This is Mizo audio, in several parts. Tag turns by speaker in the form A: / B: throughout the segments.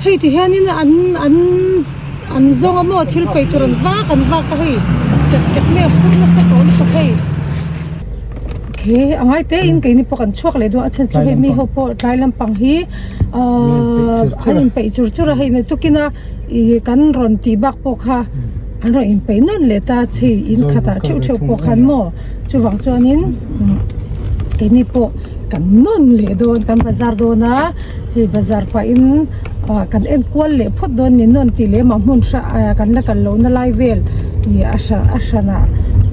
A: Hei ti hianin an an an zawng a maw thil peih tur an vak an vak a hei tek tek mai a phur nasa tawh lutuk hei. Khi a ngai te in keini pawh kan chhuak leh dawn a chhan chu hei mi ho pawh tlai lampang hi ahh an inpeih chur chur a hei tukin a ih kan rawn tih bak pawh kha an rawn inpeih nawn leh ta hei in khatah theuh theuh pawh khan maw chuvang chuanin keini pawh kan nawn leh dawn kan bazar dawn a hei bazar pahin ah kan en kual leh phawt dawn ni nawn tih leh mah hmun hra ah kan la kal lohna lai vel ih a hra a hranah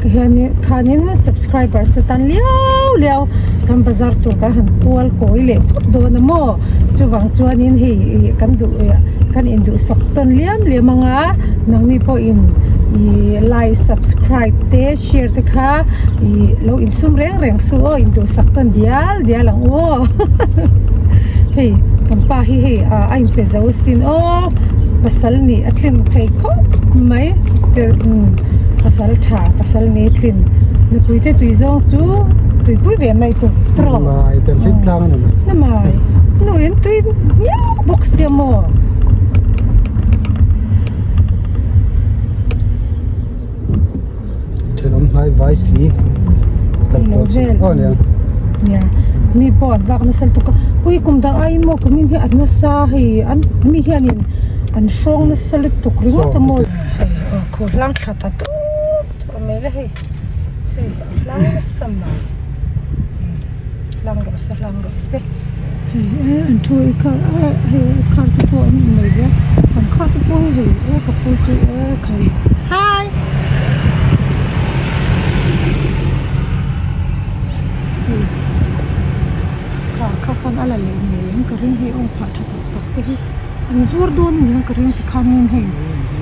A: te hianin khanin subscribers te tan liau liau kan bazar tur kan han kual kawi leh phawt dawn a maw chuvang chuanin hei ih kan duh ih kan induhsak tawn liam liam anga nangni pawhin ih like subscribe te share te kha ih lo insum reng reng suh aw induhsak tawn dial dial ang u aw hei kan pa hi hei ah a inpe zo asin aw pasal nih a tlin thei khawp mai pasal tha pasal ni tlin nupui te tui zawng chu tuipui ve mai tur tawh
B: Mai kan hlim tlang a ni mai.
A: Ni mai nu in tui miau bawk sia maw.
B: Thenawm hnai vai si kan pawh chu aw nia.
A: Nia mi pawh an vak nasa lutuk a ui kum dang aiin maw kumin hi an nasa hei an mi hianin an hrawng nasa lutuk ringawt a maw. Hei aw khaw hlang thla ta tawp tawh mai le hei hei a hlang nasa mai hlang rawh se hlang rawh se hei e an thu i car a hei car te pawh an innei ve an car te pawh hi hei e ka pu chu e khai hi hei car kha khan a la leh ngei ang ka ring hei awng phah tha tak tak te hi an zur dawn a ni ang ka ring tikhanin hei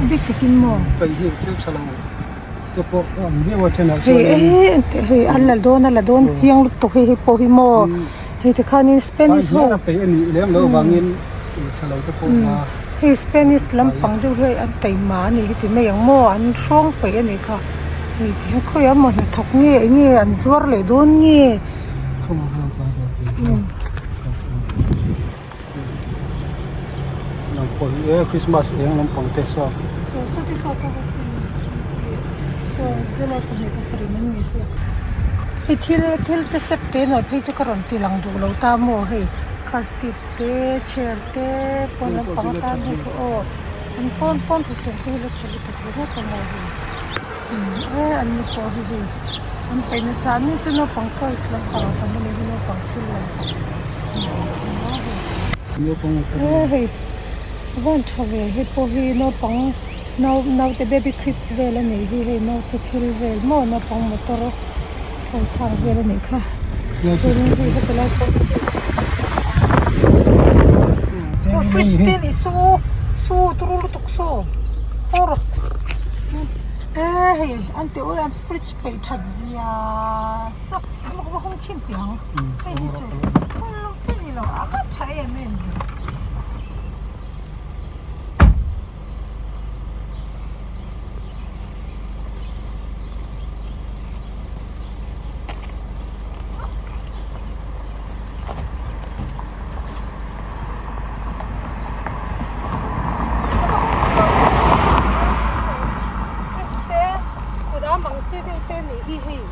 A: a bik takin maw.
B: Hei hi thil tha lo. te pawh a awm viau a thenah
A: hei eh hei an la dawn a la dawn chiang lutuk hei hei pawh hi maw hei tikhanin spanish ho
B: a peih a nih lem loh avangin tha lo te pawh a
A: hei spanish lampang deuh hi an taima a nih hi ti mai ang maw an hrawng peih a nih kha hei ti hian khawiah emaw hnathawk nge eng nge an zuar leh dawn nge.
B: Lampang e Christmas eng lampang te saw.
A: Hei thil thil te sep te nuai phei chu ka rawn ti lang duh lo ta maw hei car seat te chair te pawn lampang atan hei chu aw an pawn pawn thuthleng te hi la tha lutuk ringawt a maw hei e an ni pawh hi hei an peih nasa an ni chu naupang toys lampang a tam a ni hi naupang thil lampang. He hei van tha ve hei pawh hi naupang nau naute baby crib vel a nih hi hei naute thil vel maw naupang motor sawi thlak vel a nih kha chuanin hei heti lai pawh hi fridge te a nih saw saw turu lutuk saw haw rawh e hei an tih awih an fridge peih that zia. Sak lawk va hawng chhin teh ang hei hi chu hun loh chi ni lo a va tha em em ve. Fish te kut a mang chi deuh te nih hi hei.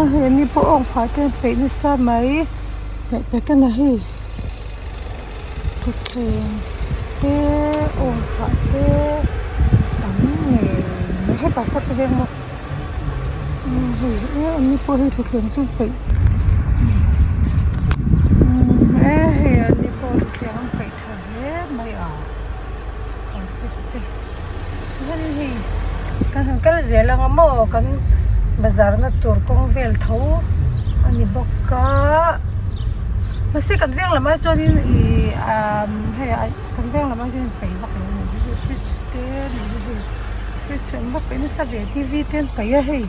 A: Hei ni pawh awng phah te peih nasa mai leh pek a ni hei. Thutthleng te awm phah te tam ngei mai hei pastor te veng maw umm hei e an ni pawh hei thutthleng chu peih umm e hei an ni pawh thutthleng an peih tha hle mai a carpet te chuanin hei kan han kal zel ang a maw kan bazar na tur kawng vel tho a ni bawk a mahse kan veng lamah chuanin ihh ah hei ah kan veng lamah chuan inpeih vak lo a ni hei fridge te a ni hei fridge an va peih nasa ve t v te an paih a hei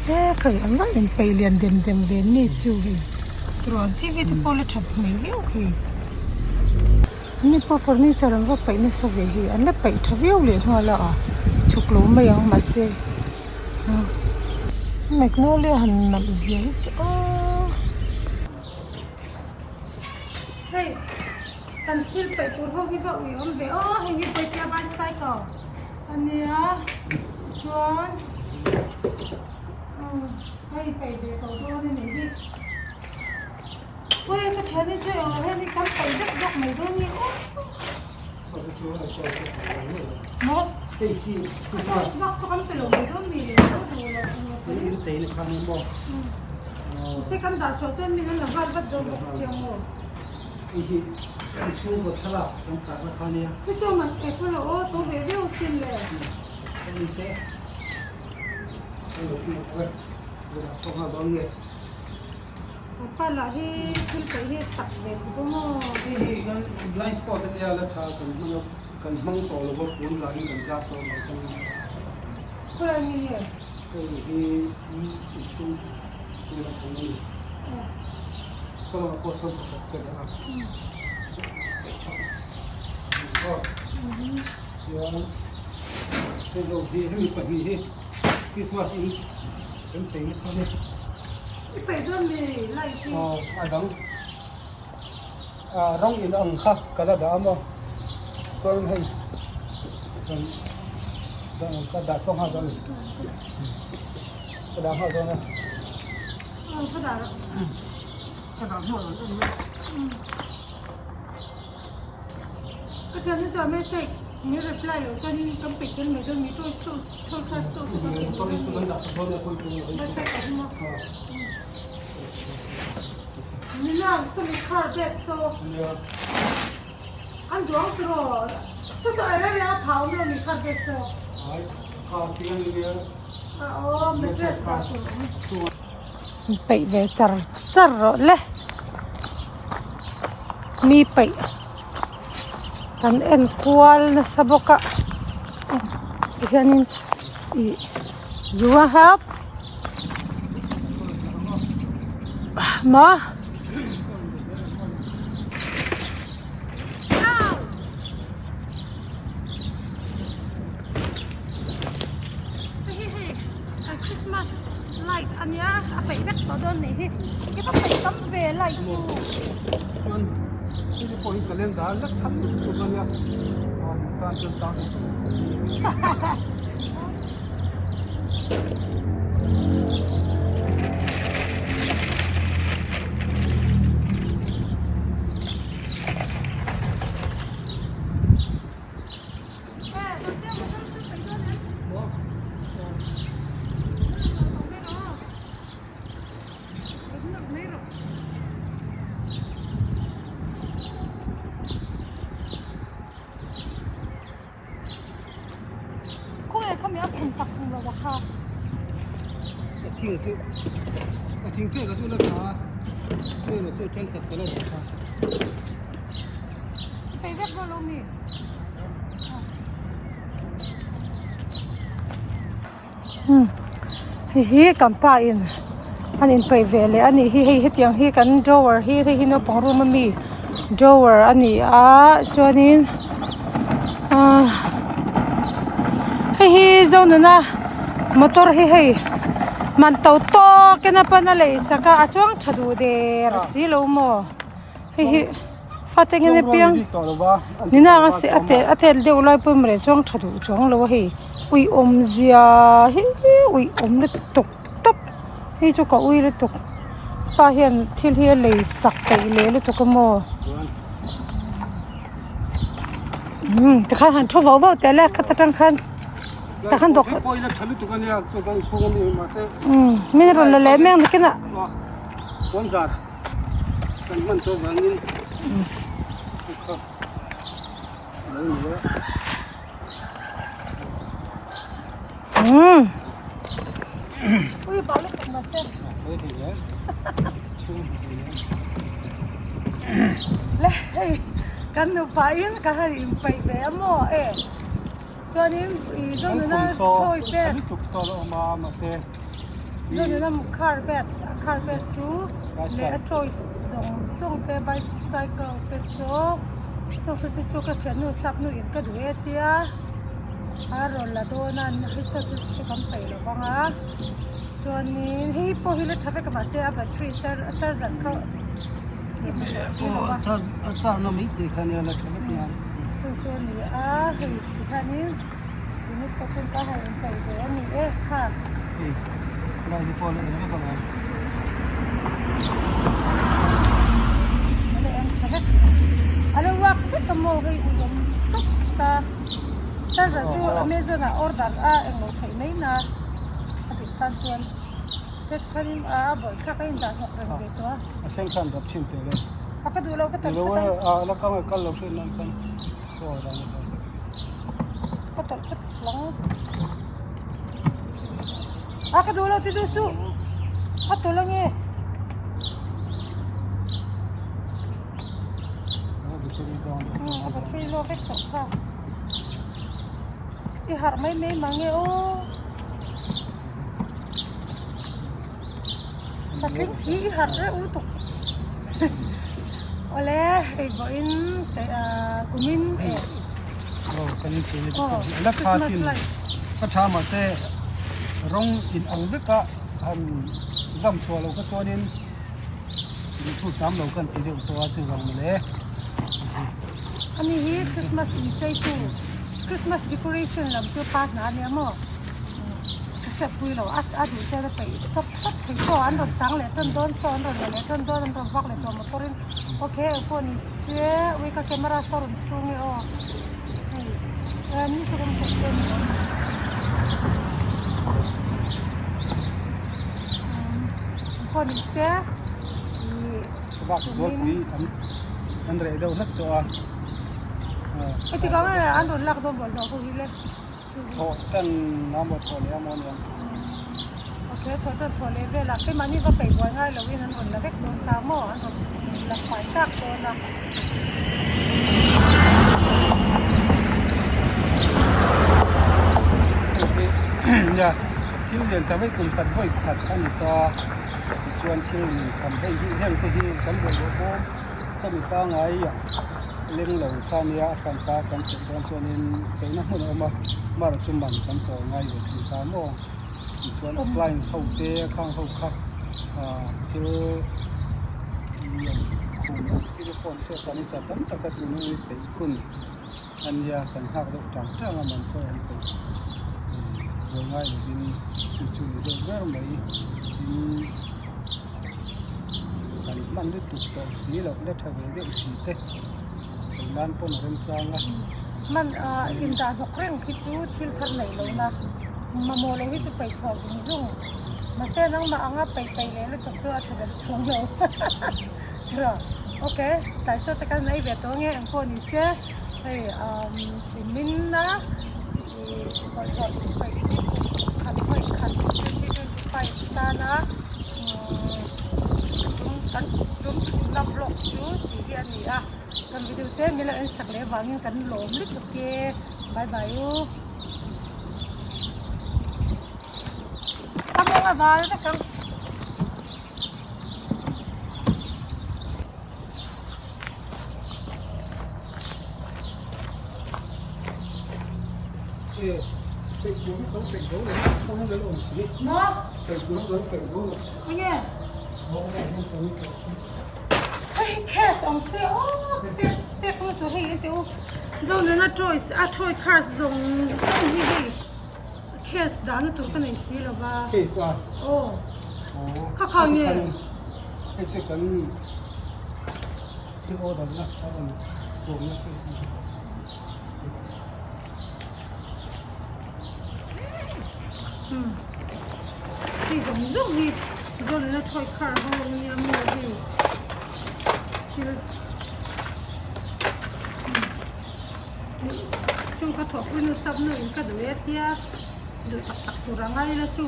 A: he khai an va inpeih lian dem dem ve ni chu hei. tiraw an TV te pawh la that hmel viau khi. An ni pawh furniture an va paih nasa ve hi an la paih tha viau leh nghal a chhuk lo mai ang mahse magnolia han nalh zia hi chu aww. Hei kan thil paih tur ho hi va ui awm ve aw hei hi Bawihtea bicycle a nia chuan hei paih ve tawh dawn a nih hi Ui ka thian hi chu englo hian kan paih vek zawk mai dawn ni aw maw toys box saw kan pe lo mai dawn mi le lo duh lo se kan dah chhuah chuan min an la val vat dawn bawk sia maw.
B: Hei hi kan chhungkaw thlalak kan tarna kha nia.
A: Hei chu man e pawh lo aw to ve viau sin le.
B: Hei che hei lo tih ang e lo dah chhuak nghal dawn nge.
A: Papa lah hi thil peih hi a chak ve khawp a maw.
B: Hei hi kan blind spot a nia la tha kan hmang a kan hmang tawh lo va puan zahin kan zar tawh lo kan.
A: Khawlai mi nge?
B: Hei hi inchhung chhung a awm a ni. Saw pawh sawn pakhat ka dah a chu peih chhuak a ni chuan hei ho hi hemi pahnih hi Christmas in kan chei na kha nia.
A: I peih dawn mi light hi.
B: Aw a dang ah rawng in ang kha ka la dah a maw chuan hei kan ka dah chhuak nghal dawn a ni ka dah nghal dawn a.
A: Aw ka dah rawh.
B: Ka dah hmuh lo em mai.
A: Ka thianna chuan message min reply loh chuanin kan peih tel mai dawn mi toy sauce toy kha sauce ka peih
B: Motor hi chu kan dah sak dawn nia pawi chu.
A: Message a hma. Nina sawmi car bed saw.
B: Nia.
A: An duang tiraw. Saw saw area area a phah awm lo mi car bed saw.
B: Ai car ti ang nia.
A: Aw mattress dah tur awm. Peih ve char char rawh le mi peih kan en kual nasa bawk a tihianin ih you want help maw. Hei hi hei Christmas light a nia a peih vek tawh dawn nih hi i va peih tam ve light chu.
B: Chuan hei te pawh hi calendar lek khat lutuk a nia tan chuan sang thei chu. A thing chu a thing pek a chu la tha a vel chu thenkhat ka la dah tha.
A: Hei hi kan pa in an inpeih ve leh a nih hi hei hetiang hi kan drawer hi hei hi naupang room ami drawer a ni a chuanin ahh hei hi zonuna motor hi hei man to tawk in a pan a lei sak a a chuang tha duh der si lo maw hei hi. Fate nge ni piang nina anga se a tel a tel deuh lai pawh mawle chuang tha duh chuang lo a hei ui awmzia hi ui awm lutuk tawp hei chu ka ui lutuk pa hian thil hi a lei sak peih leh lutuk a maw umm tikhan han thu vauh vauh teh le khata tang khan takhan dawk umm min rawn la leh mek nakinah.
B: Kan hman tawh vangin kha a lo ni a.
A: Umm. Ui ba lutuk ma se. Le hei kan nupa in ka han in peih ve a maw e chuanin i zonuna thawi pek zonuna carpet a carpet chu. Leh a toys zawng zawng te bicycle te saw saw saw chu chu ka thiannu sap nu in ka duh e tia a rawn la dawn a hei saw chu chu kan peih lo vang a chuanin hei pawh hi la tha vek a mahse a battery a charger kha
B: a charge na mai te kha nia la tha vek a
A: chu chu a ni a hei tikhanin tuni pawh ten ka han inpeih ve a ni e kha.
B: Hei lai hi pawh la eng vek alawm.
A: A la eng tha vek a lo uak vek a maw hei ui awm tawp ta charger chu amazon ah order a englo theih mai na a duh tan chuan set khanin a bawih thlak a indah hnawk reng ve tawh a.
B: A sen khan dap chhin teh le.
A: A ka duh lo ka tawlh phawt ang.
B: A la kang e kal lo hriat nan khan aw dan a kal.
A: Ka tawlh phawt lang. A ka duh lo ti duh suh. A tawlh ange. A battery low vek tawh kha. I harh mai mai mang e aw. Patling si i harh reuh lutuk awle hei vawiin kumin eh aw Christmas light
B: ka tha mahse rawng in ang vek a han zam chhuah loh kha chuanin duhthu sam lo kan ti deuh tawh a chuvang mawle.
A: Ani hi Christmas incheitu Christmas decoration lam chu pa hna a nia maw. Ka hriat pui lo a a duh chuan a peih tawp tawp thei pawh an rawn chang leh tawn dawn saw an rawn la leh tawn dawn an rawn vak leh tawh motor in okay eng pawh ni se ui ka camera saw rawn sung e aw hei ni chu kan kawt te a ni lo eng pawh ni se ih
B: bak zawlpui an an reh deuh hlek tawh a
A: heti kang e an rawn lak dawn bawlhhlawh ho hi le.
B: Thawh tan a maw thawh leh a maw aniang.
A: Ok, thawh tan thawh leh velah keimahni va peih buai ngai loin an rawn la vek dawn ta maw? An rawn la fai tak dawn a.
B: Nia, thil lian ta mai kum khat vawi khat a ni ta. Tichuan thil min tham hei hi heng te hi kan buai leh bawm sawmi pangai ah. Leng lo kha nia a hran ta kan theih dawn chuanin peihna hmun a awm a, mar chu man kan chawi ngai ve thin ta maw? Tichuan offline ho te khang ho kha thil lian khum ang chi te pawh an hriat tan in tam taka tunung peih hun a nia kan nghak deuh tang tang a man chawi an peih buai ngai lovin chu chu ni deuh ber mai tin. Kan hman lutuk tawh si loh la tha ve deuh si te kan nan pawn a remchang a.
A: Hman ah indah hnawk reng khi chu thil thar nei lo na mamawh lo hi chu peih chhuah zung zung mahse nangmah anga peih peih leh lutuk chu a tha ber chhung lo ro ok tlai chaw te kan ei ve tawh ange eng pawh ni se hei umm min a ih bawlhhlawh peih khat vawi khat 2025 tana. Kan tum thumna vlog chu tih hi a ni a kan video te min lo en sak leh avangin kan lawm lutuk e bye bye u a mawng a val vek ang. Enge hei cash ang che aw pek pek na tur hei ente u Zonuna toys a toy cars zawng zawng hi hei cash dahna tur ka nei si lo va
B: Cash a
A: aw kha kha nge
B: hei chu kan thil order na a rawn zawmna case a ni.
A: Hei zawng zawng hi zawnna thawi khar ho a nia maw hei thil chung ka thawhpui nu sap nu in ka duh e tia duh tak tak tur a ngai la chu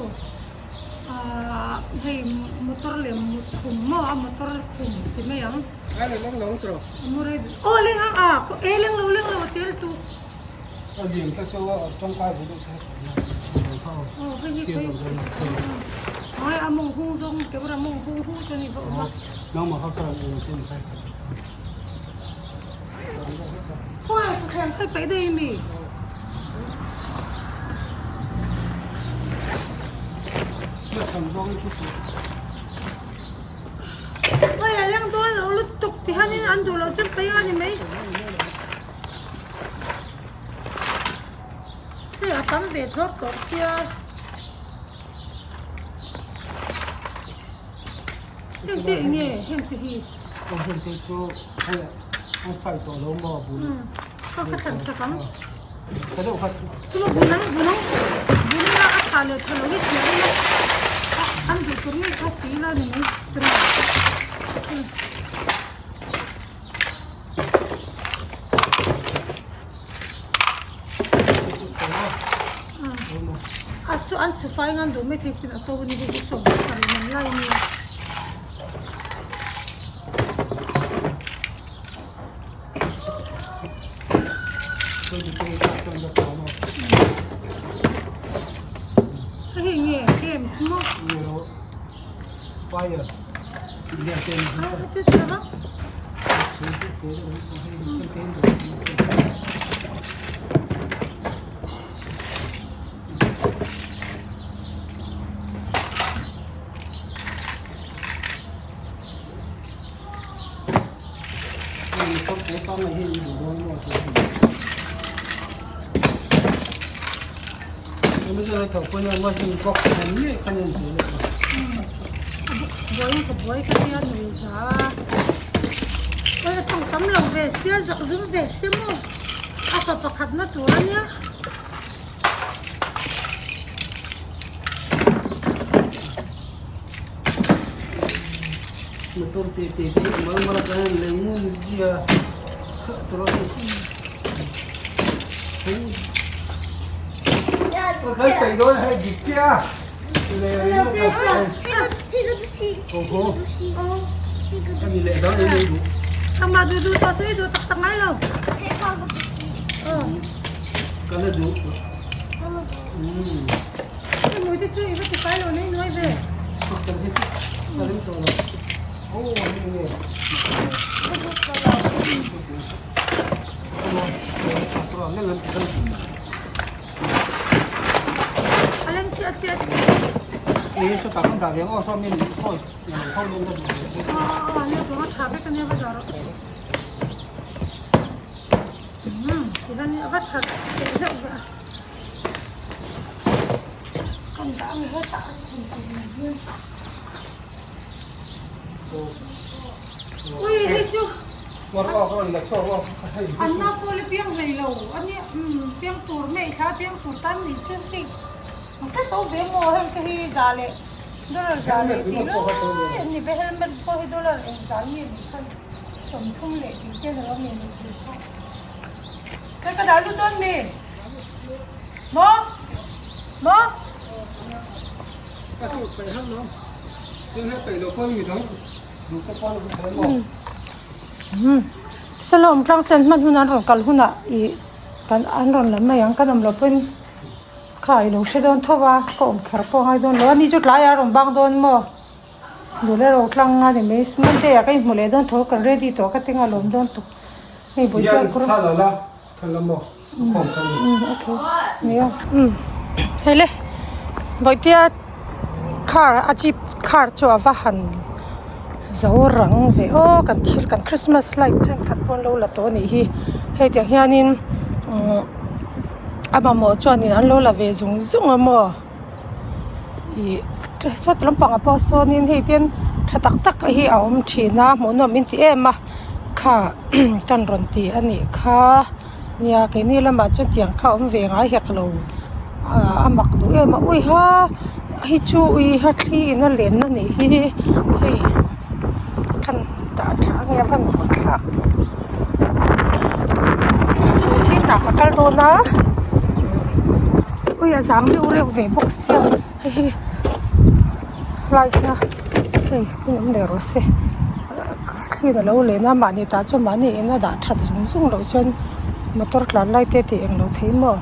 A: ahh hei motor lem khum maw a motor khum ti mai ang. Aw leng ang a e leng lo leng lo a tel tu.
B: A lian kha chu a tangkai ve deuh thei a. kha aw sir lo deuh a
A: Ai a mawng hung zawng camera mawng hung hung chuan i va awm a.
B: Nangmah kha ka rawn en che ni khai.
A: Khawngaih thutthleng kha i paih daih ami?
B: Na chhan zawng i thu.
A: Hei a leng dawn lo lutuk ti hianin an duh loh chuan paih a ni mai. Hei a tam ve thlawt tawh sia. Heng te eng nge heng te hi?
B: Aw heng te chu hei an sai tawh lo maw bul.
A: Kha ka thlan sak ang.
B: Ka deuh khat.
A: Chuma bul ang bul ang bul ila a tha leh tha lo hi chhiar ila an duh tur ngei kha ti ila ni mai tira. A su an su fai ngan duh mai thei sin a to a ni hei hi 70 man lai a nia. Hei hi nge game maw?
B: Fire.
A: Buai ka buai ka tia nui za oi a tawng tam lo ve sia zak zum ve sia maw a fa pakhat na tur a nia.
B: Motor te te te mal mal a chuan lei ngun zia kha tur a Kan peih dawn hei dik chiah a.
A: Amah duh duh tawh sawi duh tak tak ngai lo. Hei te chu i va ti fai lo nei nuai ve. A leng chiah chiah Aw nia tuna tha vek ania va dah rawh. Umm tihian a va tha teh deuh ve a. Kan dah ang hetah a thun tur ni hian. Ui hei chu an nau pawh la piang hlei lo ania umm piang tur hmeh thla piang tur tan nih chu hei mahse to ve maw heng te hi za leh dollar za leh tih lai an ni ve helmet pawh hi dollar eng zan nge nih khan 30 leh tih te lo a ni thin kha hei ka dah lut dawn mi maw maw. Salawm tlang sen hman hun an rawn kal hunah ih kan an rawn la mai ang kan awm loh pawhin kha i lo hre dawn tho a ka awm kher pawh a ngai dawn lo a ni chu tlaiah a rawn bang dawn maw duh leh ro tlang a ni mai Monday ah ka inhmu leh dawn tho kan ready tawh ka tinga lawm dawn tuk hei bawihte kawr Hei le bawihtea car a jeep car chu a va han zo rang ve aw kan thil kan christmas light thenkhat pawh an lo la tawh a nih hi hei tiang hianin umm a mamawh chuanin an lo la ve zung zung a maw ih sawti lampangah pawh sawnin hei te tha tak tak hi a awm thin a hmuhnawm in ti em a kha kan rawn ti a nih kha. Nia keini lamah chuan tiang kha a awm ve ngai hek lo ah a mak duh em a ui ha hei chu ui ha thli in a lenna nih hi hei khan dah tha nge a van buai thlak khi tah ka kal dawn a ui a zang reuh reuh ve bawk sia hei hi slide na hei thil awm leh rawh se. Thliin a lo len a mahni tah chuan mahni in a dah that zung zung loh chuan motor tlan lai te tih eng lo thei maw.